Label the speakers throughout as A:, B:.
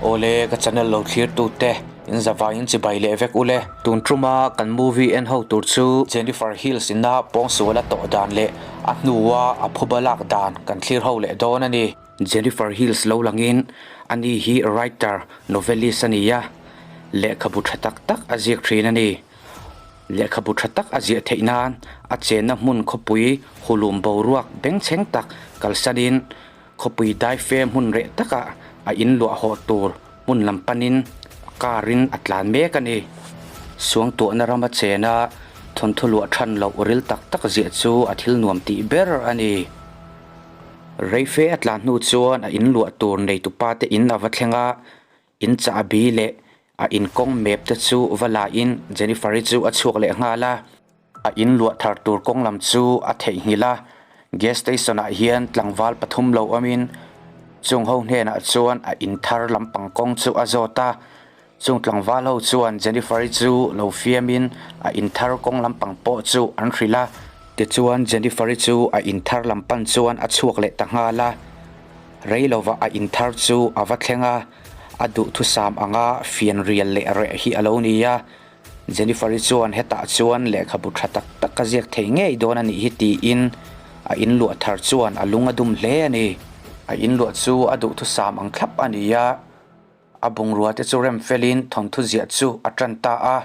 A: Awle ka channel lo thlir tute in zavai in chibai leh vek ule. Tun tuma kan movie en ho tur chu Jennifer Hills ina pawngsual a tawh dan leh a hnua a phuba lak dan kan thlir ho leh dawn a ni. Jennifer Hills lo langin ani hi writer, novelist a ni a, lehkhabu tha tak tak a ziak thin a ni. Lehkhabu tha tak a ziah theih nan a chenna hmun khawpui hulum boruak bengchheng tak kalsanin Khawpui daife hmun reh takah a in luah hawh tur hmun lam panin car in a tlan mek a ni. Suangtuahna rama chena thawnthu luah than loh ril tak tak ziah chu a thil nuam tih ber a ni. Reife a tlan hnu chuan a in luah tur neitupa te in a va thleng a, in chahbi leh a in kawng map te chu va la in Jennifer-i chu a chhuak leh nghal a. A in luah thar tur kawng lam chu a theihnghilh a, gas station ah hian tlangval pathum lo awmin chung ho hnenah chuan a in thar lampang kawng chu a zawt a, chung tlangval ho chuan Jennifer-i chu lo fiamin a in thar kawng lampang pawh chu an hrilh a, tichuan Jennifer-i chu a in thar lam pan chuan a chhuak leh ta nghal a, rei lovah a in thar chu a va thleng a, a duhthusam anga fianrial leh reh hi a lo ni a. Jennifer-i chuan hetah chuan lehkhabu tha tak tak a ziak thei ngei dawn a nih hi tiin a inluah thar chuan a lung a dum hle a ni. A inluah chu a duhthusam ang thlap a ni a, a bungrua te chu rem felin thawnthu ziah chu a tan ta a.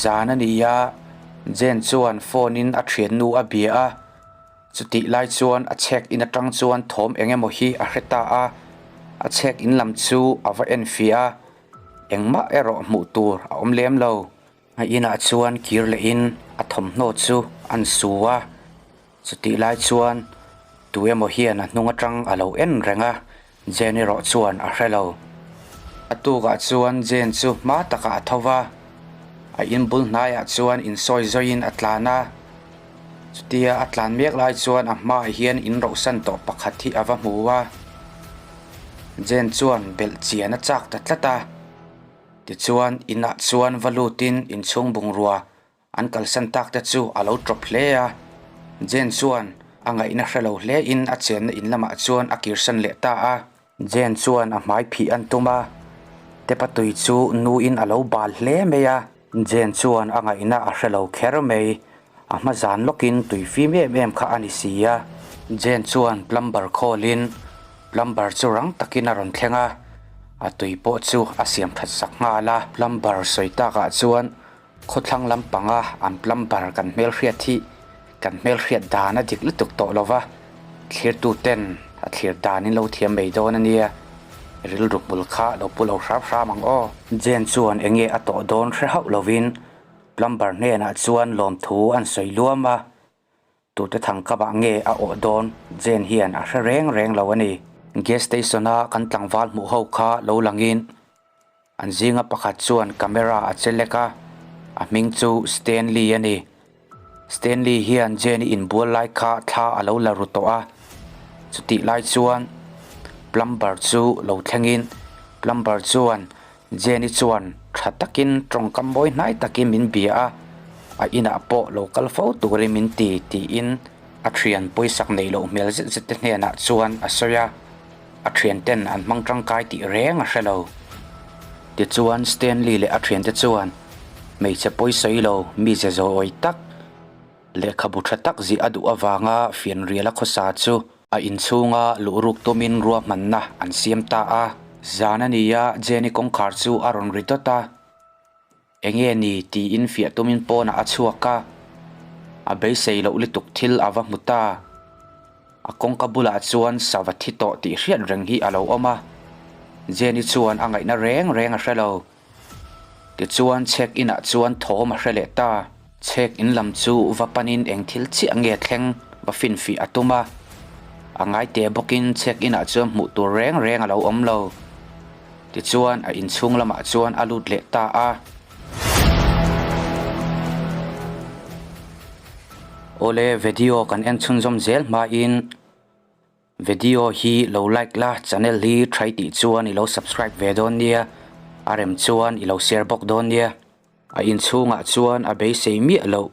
A: Zan a ni a, Jane chuan phone in a thiannu a bia a, chutih lai chuan a chhek in atang chuan thawm eng emaw hi a hre ta a, a chhek in lam chu a va enfiah a. Engmah erawh hmuh tur a awm lem lo. A inah chuan kir lehin a thawmhnaw chu an su a, chutih lai chuan tu emaw hian a hnung atang a lo en reng a, Jane erawh chuan a hre lo. A tukah chuan Jane chu hma takah a tho va, a in bul hnaiah chuan insawi zawiin a tlan a, chutia a tlan mek lai chuan a hmaah hian in rohsan tawh pakhat hi a va hmu a. Jane chuan belh chian a chak ta tlat a, tichuan inah chuan va lutin inchhung bungrua an kalsan tak te chu a lo tawp hle a. Jane chuan a ngaihna hre lo hle in a chenna in lamah chuan a kirsan leh ta a. Jane chuan a hmai phih an tum a, Tepa tui chu nuin a lo bal hle mai a. Jane chuan a ngaihna a hre lo kher mai, a hma zan lawkin tui fim em em kha a ni si a. Jane chuan plumber khawlin plumber chu rang takin a rawn thleng a, a tui pawh chu a siam that sak nghal a. Plumber sawi takah chuan khawthlang lampanga an plumber kan hmelhriat hi kan hmelhriat dan a dik lutuk tawh lo va, thlirtuten a thlir danin lo thiam mai dawn a nia, rilru hmul kha lo pu lo hram hram ang aw. Jane chuan eng nge a tawh dawn hre hauh lovin plumber hnenah chuan lawmthu an sawi luam a, tute thang kapah nge a awh dawn Jane hian a hre reng reng lo a ni. Gas station-a kan tlangval hmuh ho kha lo langin An zinga pakhat chuan camera a che lek a, a hming chu Stanley a ni. Stanley hian Jane-i inbual lai kha thla a lo la ru tawh a, chutih lai chuan plumber chu lo thlengin plumber chuan Jane-i chuan tha takin tawngkam mawi hnai takin min bia a, a inah pawh lo kal fo turin min ti tiin a thian pawisak neih loh hmel zet zet te hnenah chuan a sawi a. A thianten an hmang tangkai tih reng a hre lo. Tichuan Stanley leh a thiante chuan hmeichhe pawisawi lo mi ze zawi tak, lehkhabu tha tak zih a duh avanga fianriala khawsa chu a inchhunga luhruk tumin ruahmanna an siam ta a. Zan a ni a, Jenny kawngkhar chu a rawn ri dawt a. Enge ni tiin fiah tumin pawnah a chhuak a, a beisei loh lutuk thil a va hmu ta. A kawngka bulah chuan sava thi tawh tih hriat reng hi a lo awm a, Jenny chuan a ngaihna reng reng a hre lo. Tichuan check in-ah chuan thawm a hre leh ta. Check in lam chu va panin eng thil chiah nge thleng va finfih a tum a, a ngai teh bawkin check in-ah chuan hmuh tur reng reng a lo awm lo. Tichuan a inchhung lamah chuan a lut leh ta a. Awle video kan en chhunzawm zel hmain video hi lo like la channel hi try tih chuan i lo subscribe ve dawn nia a rem chuan i lo share bawk dawn nia. A inchhungah chuan a beisei miah loh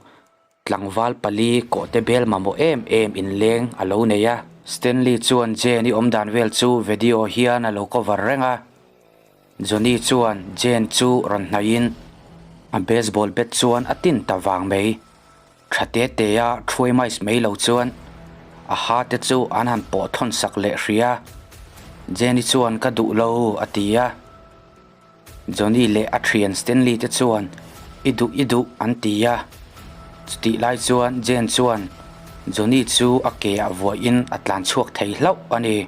A: tlangval pali kawhte bel mamawh em em inleng a lo nei a. Stanley chuan Jane-i awmdan vel chu video hian a lo cover reng a. Johnny chuan Jane chu rawn hnaihin a baseball bat chuan a tin ta vang mai. Tha te te a thuai mais mai lo chuan a ha te chu an han pawh thawn sak leh hrih a. Jane-i chuan ka duh lo a ti a. Johnny leh a thian Stanley te chuan i duh i duh an ti a. Chutih lai chuan Jane chuan Johnny chu a ke ah vuahin a tlan chhuak thei hlauh a ni.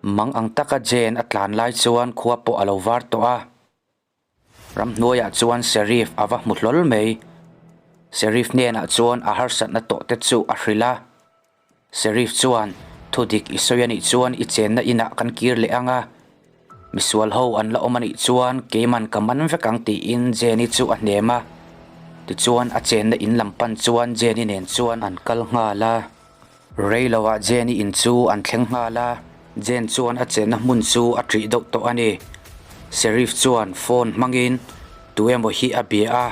A: Mang ang taka Jane a tlan lai chuan khua pawh a lo var tawh a. Ramhnuaiah chuan Sheriff a va hmu hlawl mai. Sheriff hnenah chuan a harsatna tawh te chu a hrilh a. Sheriff chuan, Thudik i sawi anih chuan i chenna inah kan kir leh ang a. Misual ho an la awm anih chuan keiman ka man vek ang tiin Jenny chu a hnem a. Tichuan a chenna in lam pan chuan Jenny nen chuan an kal nghal a. Rei loah Jenny in chu an thleng nghal a, Jen chuan a chenna hmun chu a ṭih deuh tawh a ni. Sheriff chuan phone hmangin tu emaw hi a bia a,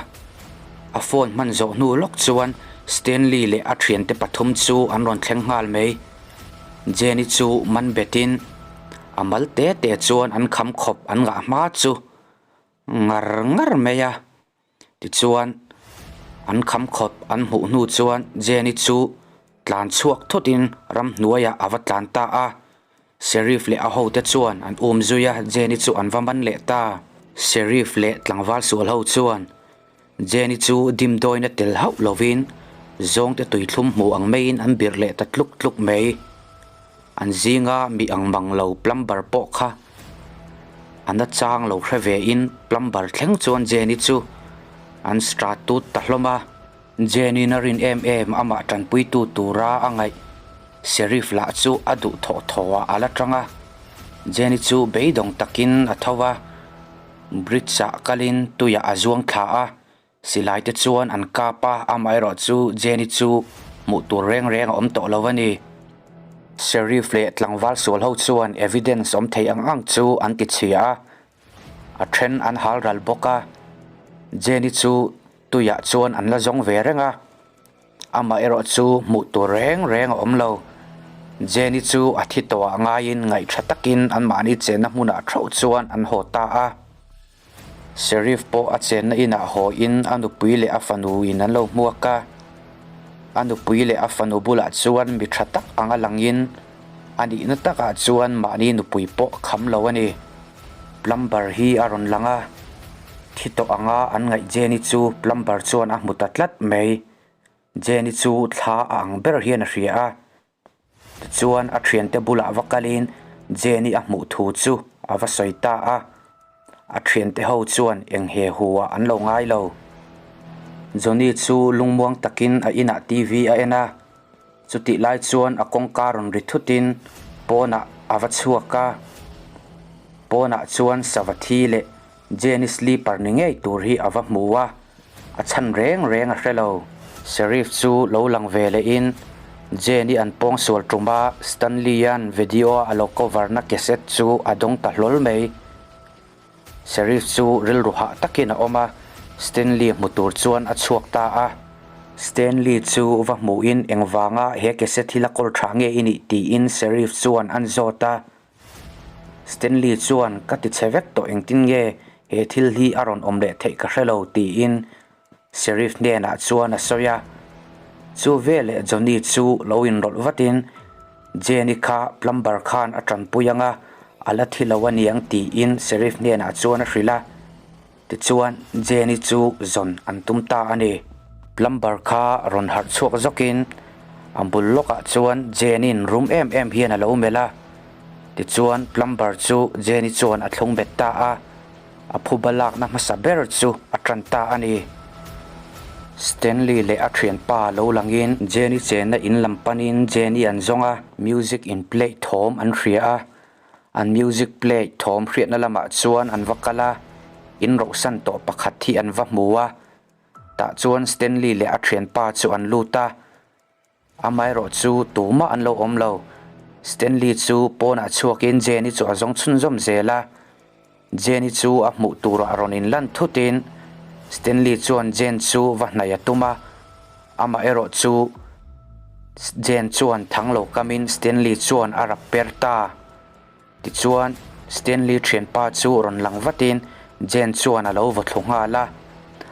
A: a phone hman zawh hnu lawk chuan Stanley leh a ṭhiante pathum chu an rawn thleng nghal mai. Jenny chu man betin a mal te te chuan an kham khawp an ngah hma chu ngar ngar mai a. Tichuan, an kham khawp an hmuh hnu chuan Jenny chu tlan chhuak thutin ramhnuaiah a va tlan ta a. Sheriff leh a hote chuan an um zui a, Jenny chu an va man leh ta. Sheriff leh tlangval sual ho chuan Jenny chu dimdawina tel hauh lovin zawngte tuithlum hmu ang maiin an birh leh ta tluk tluk mai. An zinga mi ang mang lo plumber pawh kha A na chang lo hre ve in plumber thleng chuan Jenny chu an strat tut ta hlawm a. Jenny na rin em em amah tanpuitu tura a ngaih Sheriff lah chu a duh thawh thaw ah a la tang a. Jenny chu beidawng takin a tho a, bridge ah kalin tuiah a zuang thla a. Silai te chuan an kap a, amaherawh chu Jenny chu hmuh tur reng reng a awm tawh lo a ni. Sheriff leh tlangval sual ho chuan evidence awm thei ang ang chu an ti chhia a, a then an hal ral bawk a. Jenny chu tuiah chuan an la zawng ve reng a, amaherawh chu hmuh tur reng reng a awm lo. Jenny chu a thi tawh ah ngaiin ngaihṭha takin anmahni chenna hmunah theuh chuan an haw ta a. Sheriff pawh a chenna inah haw in a nupui leh a fanu in an lo hmuak a. A nupui leh a fanu bulah chuan mi tha tak anga langin a nihna takah chuan mahni nupui pawh kham lo a ni. Plumber hi a rawn lang a, thi tawh anga an ngaih Jenny chu plumber chuan a hmu ta tlat mai. Jenny chu thla a ang ber hian a hria a. Tichuan a thiante bulah va kalin Jenny a hmuh thu chu a va sawi ta a, a thiante ho chuan eng he hu ah an lo ngai lo. Johnny chu lungmuang takin a inah TV a en a, chutih lai chuan a kawngka rawn ri thutin pawnah a va chhuak a, pawnah chuan sava thi leh Jenny sleeper ni ngei tur hi a va hmu a, a chhan reng reng a hre lo. Sheriff chu lo lang ve lehin Jenny an pawngsual tum a, Stanley-a'n video a lo cover na cassette chu a dawng ta hlawl mai. Sheriff chu rilru hah takin a awm a, Stanley hmu tur chuan a chhuak ta a. Stanley chu va hmuhin engvanga he cassette hi la kawl tha nge i nih tiin Sheriff chuan an zawt a. Stanley chuan ka ti chhe vek tawh engtin nge he thil hi a rawn awm leh theih ka hre lo tiin Sheriff hnenah chuan a sawi a. Chu veleh Johnny chu lo inrawlh vatin Jenny kha plumber khan a tanpui anga a la thi lo aniang tiin Sheriff hnenah chuan a hrilh a. Tichuan, Jenny chu zawn an tum ta a ni. Plumber kha rawn harh chhuak zawkin a bul lawkah chuan Jenny-in rum em em hian a lo melh a. Tichuan, plumber chu Jenny chuan a thlung bet ta a, a phuba lakna hmasa ber chu a tan ta a ni. Stanley leh a thianpa lo langin Jenny chenna in lam panin Jenny an zawng a, music in play thawm an hria a. An music play thawm hriatna lamah chuan an va kal a, in rohsan tawh pakhat hi an va hmu a. Tah chuan Stanley leh a thianpa chu an lut a, amaherawh chu tumah an lo awm lo. Stanley chu pawnah chhuakin Jenny chu a zawng chhunzawm zel a, Jenny chu a hmuh turah rawn inlan thutin Stanley chuan Jen chu va hnaih a tum a, amaherawh chu. Jane chuan thang lo kamin Stanley chuan a rap per ta. Tichuan, Stanley thianpa chu rawn lang vatin Jane chuan a lo vaw thlu nghal a,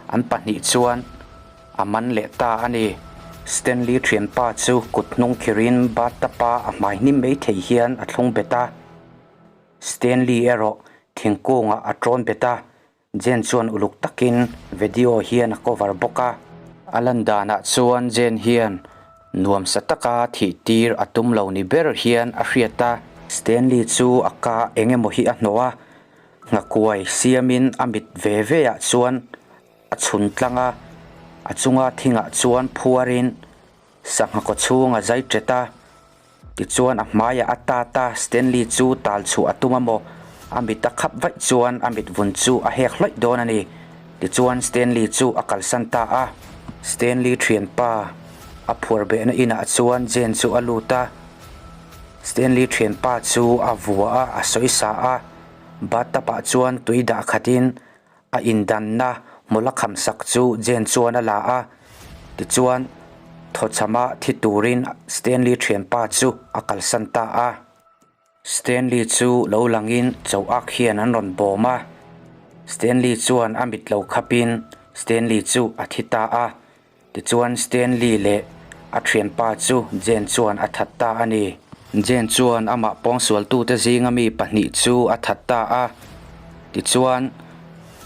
A: an pahnih chuan a man leh ta a ni. Stanley thianpa chu kut hnung khirin bathtub-a a hmai hnim mai thei hian a thlung bet a. Stanley erawh thingkungah a tawn bet a, Jane chuan uluk takin video hian a cover bawk a. A lan danah chuan Jane hian nuamsa taka thih tir a tum lo ni ber hian a hriat a. Stanley chu a ka eng emaw hi a hnawh a, nghakuai siamin a mit ve ve ah chuan a chhun tlang a, a chunga thingah chuan phuarin sangha kaw chhung a zai ṭet a. Tichuan a hmaiah a tat a, Stanley chu tal chhuah a tum a maw? A mit a khap vaih chuan a mit vun chu a hek hlawih dawn a ni. Tichuan Stanley chu a kalsan ta a. Stanley thianpa a phuar behna inah chuan Jane chu a lut a. Stanley thianpa chu a vua a, a sawi sa a. Bathtub ah chuan tui dah khatin A indanna hmawlh a khamsak chu Jane chuan a la a, tichuan thawchhama thi turin Stanley thianpa chu a kalsan ta a. Stanley chu lo langin cho ak hian an rawn bawm a, Stanley chuan a mit lo khapin Stanley chu a thi ta a. Tichuan Stanley leh a thianpa chu Jane chuan a that ta a ni. Jane chuan amah pawngsualtute zinga mi pahnih chu a that ta a. Tichuan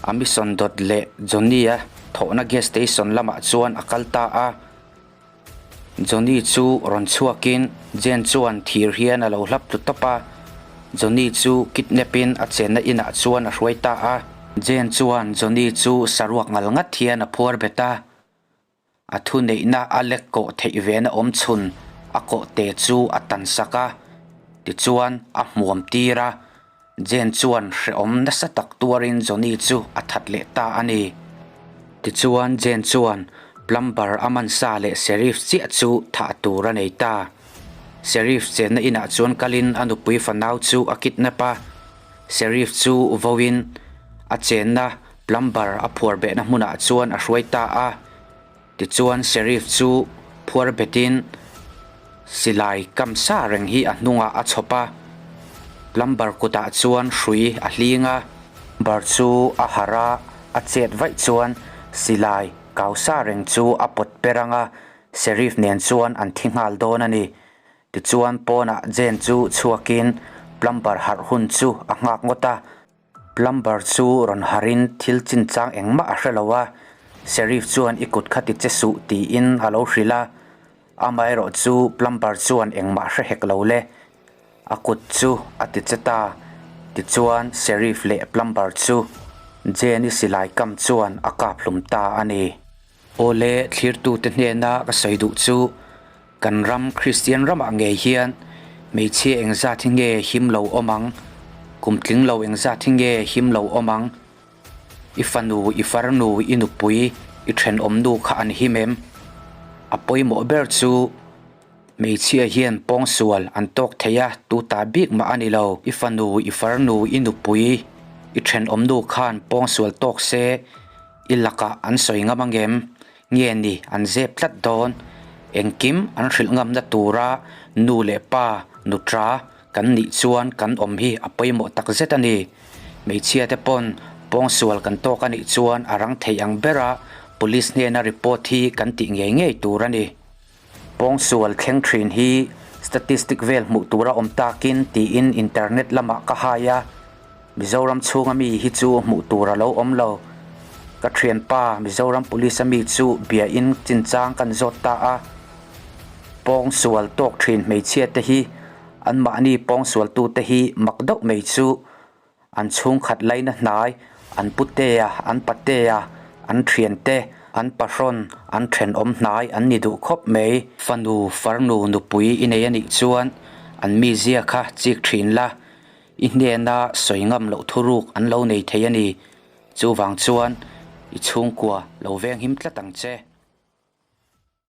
A: a mission dawt leh Johnny-a thawhna gas station lamah chuan a kal ta a. Johnny chu rawn chhuakin Jane chuan thir hian a lo hlap tlu tawp a. Johnny chu kidnap-in a chenna inah chuan a hruai ta a. Jane chuan Johnny chu saruak ngal ngat hian a phuar bet a, a thuneihna a lek kawh theih vena awm chhun a kawh te chu a tan sak a, tichuan a hmuam tir a. Jane chuan hrehawm nasa tak tuarin Johnny chu a that leh ta a ni. Tichuan Jane chuan plumber a mansa leh sheriff chiah chu thah tur a nei ta. Sheriff chenna inah chuan kalin a nupui fanau chu a kidnap a, Sheriff chu vawiin a chenna plumber a phuar behna hmunah chuan a hruai ta a. Tichuan Sheriff chu phuar betin silai kam sa reng hi a hnungah a chhawp a. Plumber kutah chuan hrui a hling a. Bar chu a harh a, a chet vaih chuan silai kau sa reng chu a pawt per ang a, Sheriff nen chuan an thi nghal dawn a ni. Tichuan pawnah Jane chu chhuakin plumber harh hun chu a nghak ngawt a. Plumber chu rawn harhin thil chinchang engmah a hre lo a, Sheriff chuan i kut kha ti che suh tiin a lo hrilh a. Amaherawh chu plumber chuan engmah hre hek lo le. A kut chu a ti che ta. Tichuan Sheriff leh plumber chu Jane-i silai kam chuan a kap hlum ta a ni. Awle thlirtute hnena ka sawi duh chu kan ram Kristian ramah ngei hian hmeichhia engzat hi nge him lo awm ang, kum tling lo engzat hi nge him lo awm ang, i fanu, i farnu, i nupui, i thenawmnu kha an him em? A pawimawh ber chu hmeichhia hian pawngsual an tawk thei a, tu ta bik mah a ni lo. I fanu, i farnu, i nupui, i thenawmnu khan pawngsual tawk se, I lakah an sawi ngam angem? Nge ni an zep tlat dawn? Engkim an hrilh ngamna tura nu leh pa, nutra kan nih chuan kan awm hi a pawimawh tak zet a ni. Hmeichhia te pawn pawngsual kan tawk a nih chuan a rang thei ang bera police hnena report hi kan tih ngei ngei tur a ni. Pawngsual thleng thin hi statistic vel hmuh tura awm takin tiin internet lamah ka hai a. Mizoram chhunga mi hi chu hmuh tur a lo awm lo. Ka thianpa Mizoram Police a mi chu bia in chinchang kan zawt ta a. Pawngsual tawk thin hmeichhia te hi anmahni pawngsual tu te hi mak deuh mai chu an chhungkhat laina hnai, an putea, an patea, an thiante, an pahrawn, an thenawm hnai an ni duh khawp mai. Fanu, farnu, nupui i nei a nih chuan an mizia kha chik thin la. I hnena sawi ngam loh thuruk an lo nei thei a ni. Chuvang chuan i chhungkua lo venghim tlat ang che.